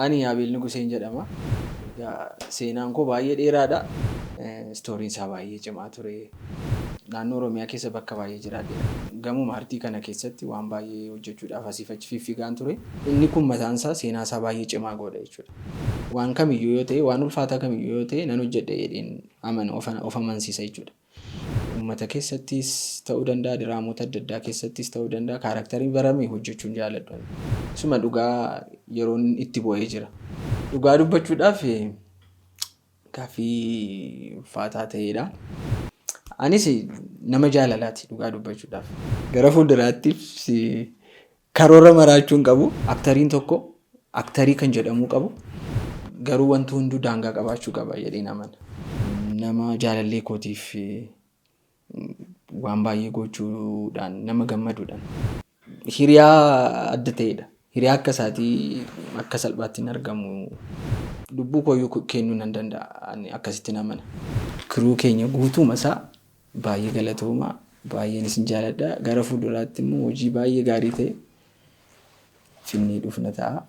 Ani Abeel Nuguseen jedhama. Egaa seenaan koo baay'ee dheeraadha. Istooriin isaa baay'ee cimaa ture. Naannoo Oromiyaa keessa bakka baay'ee jiraadheera. Gamuma aartii kana keessatti waan baay'ee hojjechuudhaaf asiif achi fiffigaan ture. Inni kun mataan isaa seenaa isaa baay'ee cimaa godha jechuudha. Waan kamiyyuu yoo ta'e, waan ulfaataa kamiyyuu yoo ta'e, nan hojjedha jedheen amana, of amansiisa jechuudha. Uummata keessattis ta'uu danda'a, diraamoota adda addaa keessattis ta'uu danda'a, kaaraaktarii barame hojjechuun jaaladhu. Isuma dhugaa yeroon itti bu'ee jira. Dhugaa dubbachuudhaaf gaaffii ulfaataa ta'edha. Anis nama jaalalaati dhugaa dubbachuudhaaf. Gara fuulduraattis karoora maraachuu hin qabu. Aktariin tokko aktarii kan jedhamuu qabu garuu wanti hunduu daangaa qabaachuu qaba jedheen amana. Nama jaalallee kootiif waan baay'ee gochuudhaan nama gammaduudhaan. Hiriyaa adda ta'edha. Hiriyaa akka isaatii akka salphaatti hin argamu. Lubbuu kooyyuu kennuu nan danda'a. Ani akkasittin amana. Kiruu keenya guutuuma isaa baay'ee galatoomaa. Baay'een isin jaaladha. Gara fuulduraatti immoo hojii baay'ee gaarii ta'e finnee dhufna ta'a.